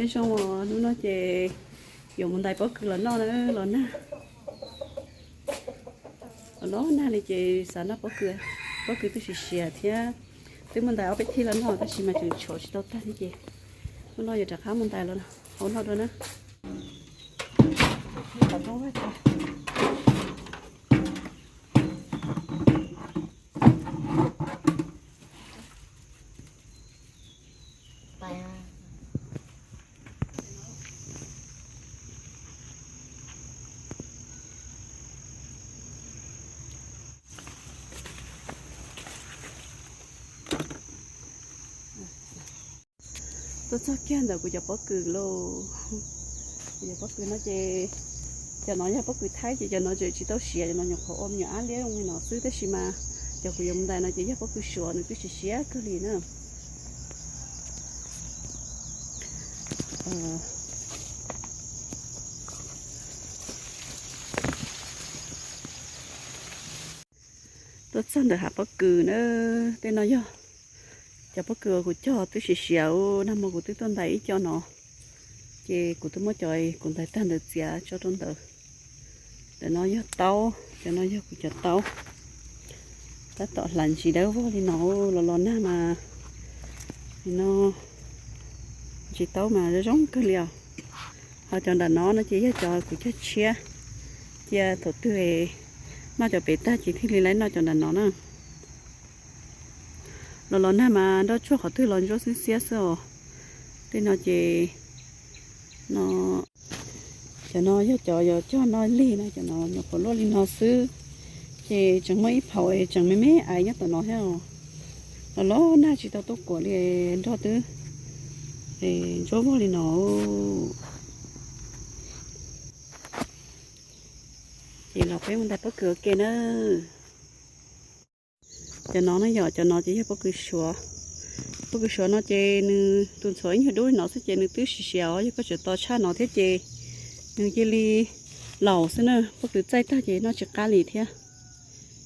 Nyob zoo os, hnub no ces yuav mus ntais pob kws los noj na, los nag. Los noj nag li ces xav noj pob kws, pob kws twb siav siav thiab. Twb mus ntais ob peb thij los noj tab sis mas tseem tshuav tsis tau tag thiab ces hnub no yuav rov qab mus ntais los hau noj dua na. Tuaj txog kiag ntawm kuv cov pob kws lauj. Kuv cov pob kws no ces cov no yog pob kws Thaib ces cov no tseem tsis tau siav, cov no nyuam qhuav ua me nyuam ab liab zoo li no xwb, tab sis mas cov kuv yuav mus ntais no ces yog pob kws Suav, nws twb siav siav kawg li na. Tuaj txog ntawm hav pob kws na, tej no yog cov pob kws uas kuv cog twb siav siav, nag hmo kuv twb tuaj ntais ib co no, ces kuv twb muab cov kuv ntais tag ntawd txiav tso rau ntawd. Ntawm no yog taub, cov no yog kuv cov taub. Tab tom hlav ntsis dawb vog li no, los los nag mas no ntsis taub mas zoo zoo kawg li os. Ho cov nram no no ces yog cov kuv cog tshiab, cia thaum twg noj cov pem tag ces thiaj li lawv noj cov nram no na. Los los nag mas nroj tsuag qhov twg los ntsuab xiab xiab xwb os. Tej no ces no, cov no yog cov yuav cog noj lig na, cov no nyuam qhuav luaj li no xwb, ces tseem muaj ib phaum tseem me me aiv nyob tom no thiab os. Los los nag tsis tau tuaj kuam li, nroj twb ntsuab vog li no. Ces los peb mus ntais pob kws ua ke na. Cov no na yom, cov no ces yog pob kws Suav. Pob kws Suav no ces nws tus ntxhuav ib nyuag dub li no xwb ces nws twb siav siav os, yog koj tseem tos tshaj no thiab ces nws cia li laus xwb na, pob kws txaij tag ces noj tsis qab li thiab.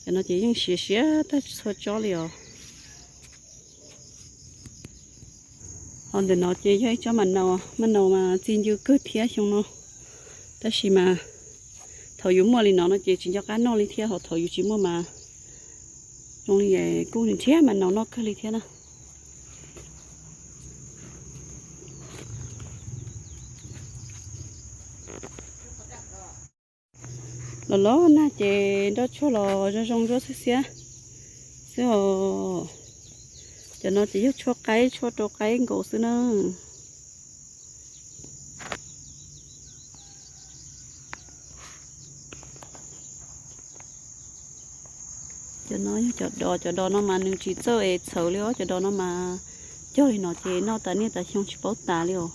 Cov no ces yeej siav siav tag txhua tsob li os. Ho ntawm no ces yog ib tsob mas naus, mas naus mas txi ncw kawg thiab xyoo no, tab sis mas thaum yus muaj li no no ces tsis nco qab noj li thiab, ho thaum yus tsis muaj mas zoo li kuj nrhiav mas naus noj kawg li thiab na. Los los nag ces nroj tshuaj los zoo zoo ntsuab xiab xiab xwb os. Cov no ces yog tshuaj qaib, tshuaj rau qaib nkaus xwb na. Cov no yog cov dos, cov dos no mas nws tsis txawj es txhawv li os, cov dos no mas cog li no ces noj tas niaj tas xyoo tsis paub tas li os,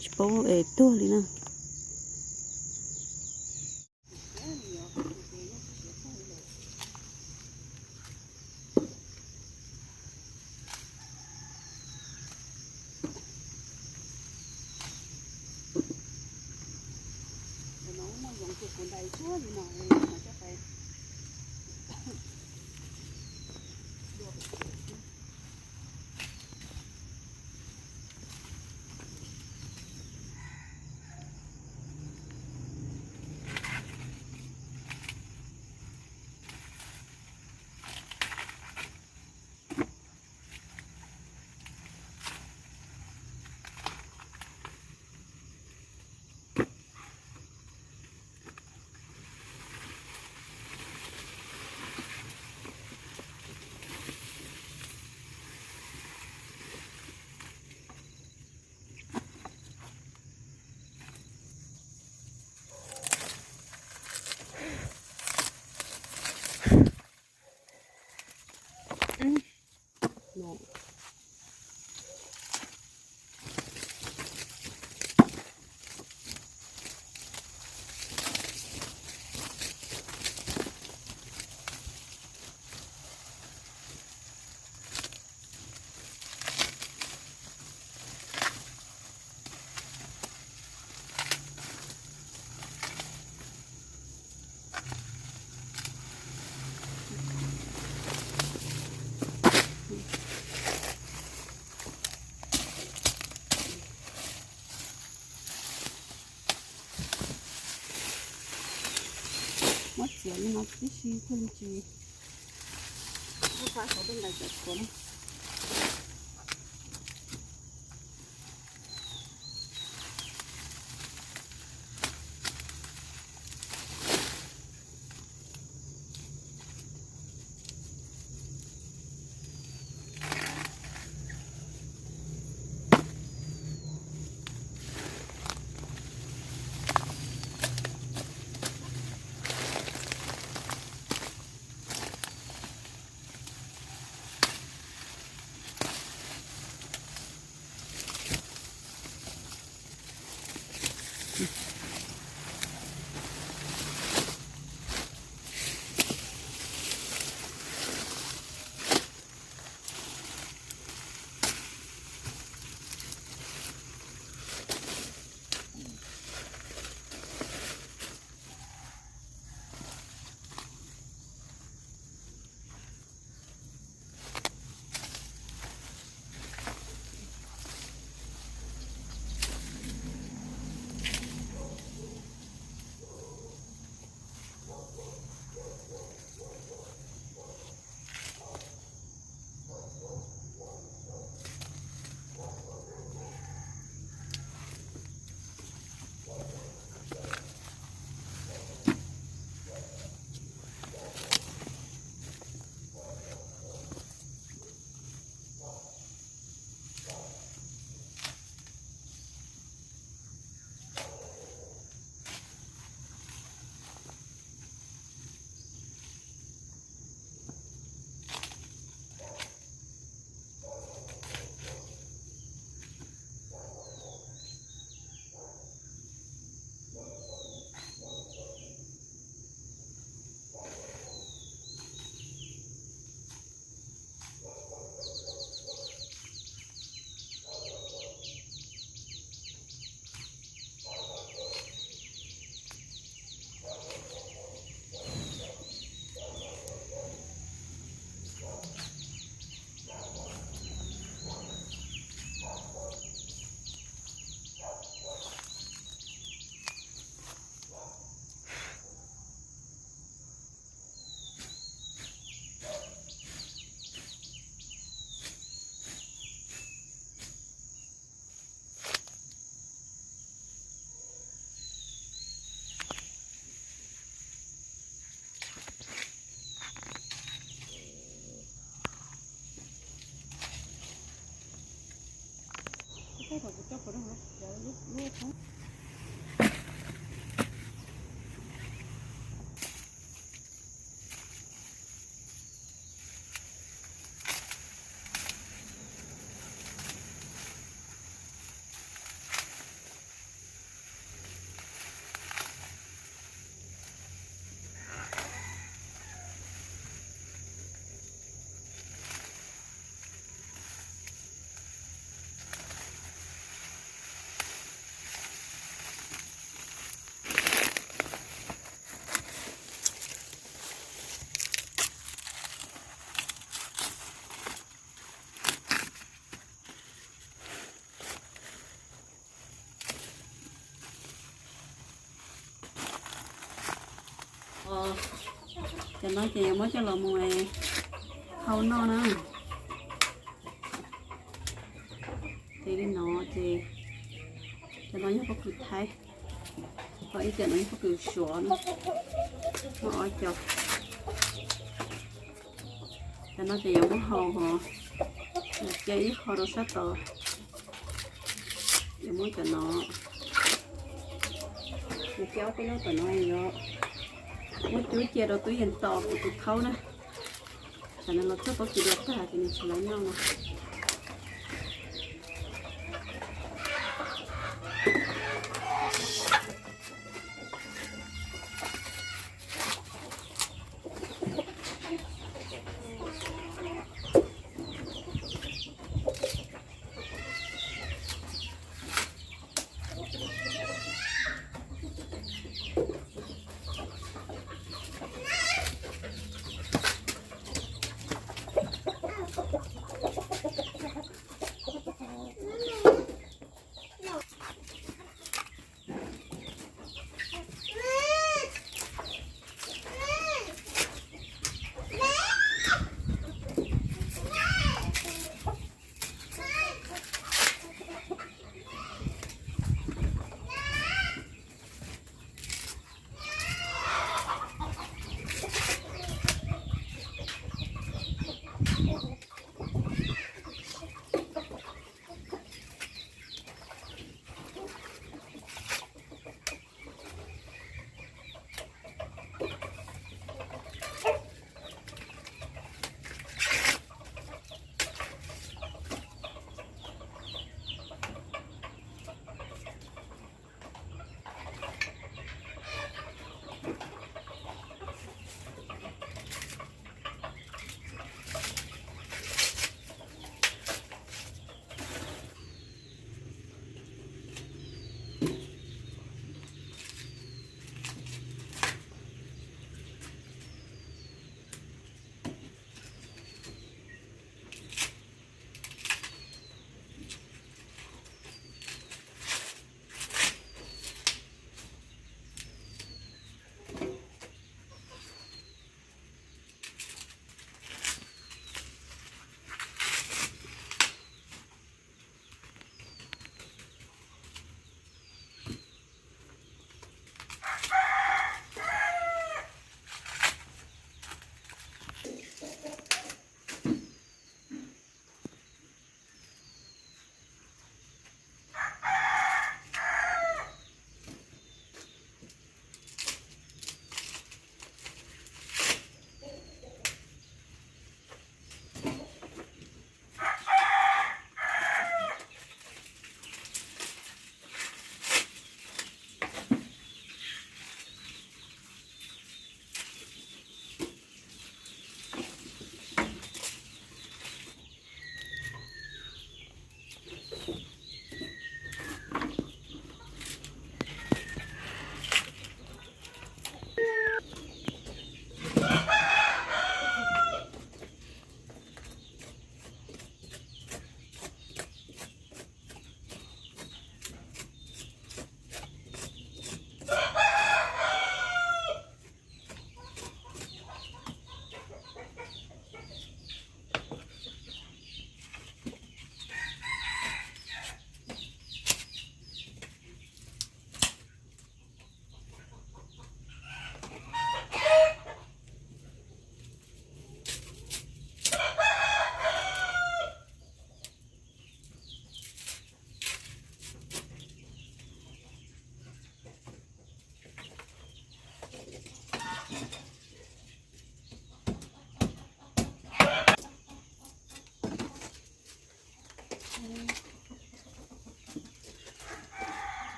tsis paub es tuag li na. Li no tib si thiaj li tsis, ua fa saum tej ntais cov tshuav no. Cov no ces yuav muab coj los mus hau noj na. Ces li no ces cov no yog pob kws Thaib, ho ib cov no yog pob kws Suav na. Muaj ob cov. Cov no ces yuav muab hau hos, cia ib qho rau sab tod. Yuav muab cov no, yuav cia ob peb lub tom no, yuav muab cub cia rau tub yees tos kuv tus thaub na. Tsam nws los txog pob kws dua tag ces nws tsis lawv noj no.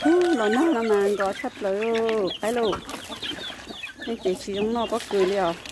Ub, los nag no mas nkos tshaj plaws qaib lauj. Tej ces tsis zoo noj pob kws li os.